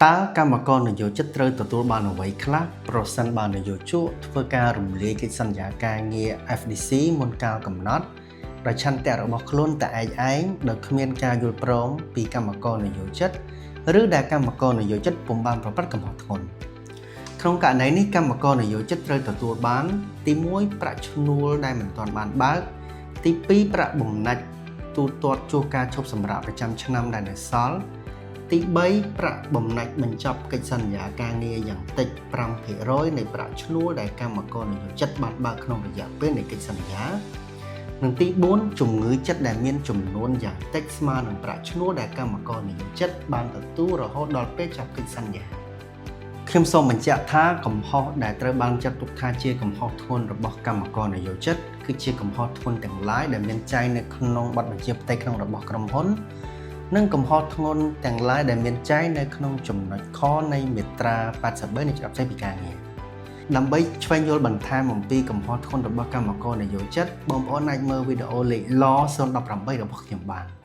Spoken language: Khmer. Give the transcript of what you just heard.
តើកម្មករនយោជិតត្រូវទទួលបានអ្វីខ្លះប្រសិនបើនយោជកធ្វើការរំលាយកិច្ចសន្យាការងារ FDC មុនកាលកំណត់ដោយឆន្ទៈរបស់ខ្លួនតែឯកឯងដោយគ្មានការយល់ព្រមពីកម្មករនយោជិតឬដែលកម្មករនយោជិតពុំបានប្រព្រឹត្តកំហុសធ្ងន់ក្នុងករណីនេះកម្មករនយោជិតត្រូវទទួលបានទី1ប្រាក់ឈ្នួលដែលមិនទាន់បានបើកទី2ប្រាក់បំណាច់ទូទាត់ជួសការឈប់សម្រាកប្រចាំឆ្នាំដែលនៅសល់ទី3ប្រាក់បំណាច់បញ្ចប់កិច្ចសន្យាការងារយ៉ាងតិច5%នៃប្រាក់ឈ្នួលដែលកម្មករនយោជិតបានបើកក្នុងរយៈពេលនៃកិច្ចសន្យានិងទី4ជំងឺចិត្តដែលមានចំនួនយ៉ាងតិចស្មើនឹងប្រាក់ឈ្នួលដែលកម្មករនយោជិតបានទទួលរហូតដល់ពេលចប់កិច្ចសន្យាខ្ញុំសូមបញ្ជាក់ថាកំហុសដែលត្រូវបានចាត់ទុកថាជាកំហុសធ្ងន់របស់កម្មករនយោជិតគឺជាកំហុសធ្ងន់ទាំងឡាយដែលមានចែងនៅក្នុងបទបញ្ជាផ្ទៃក្នុងរបស់ក្រុមហ៊ុននិងកំហុសធ្ងន់ទាំងឡាយដែលមានចែងនៅក្នុងចំណុចខនៃមាត្រា83នៃច្បាប់ស្តីពីការងារដើម្បីឆ្វេងយល់បន្ថែមអំពីកំហុសធ្ងន់របស់កម្មករនយោជិតបងប្អូនអាចមើលវីដេអូលេខឡ018របស់ខ្ញុំបាន។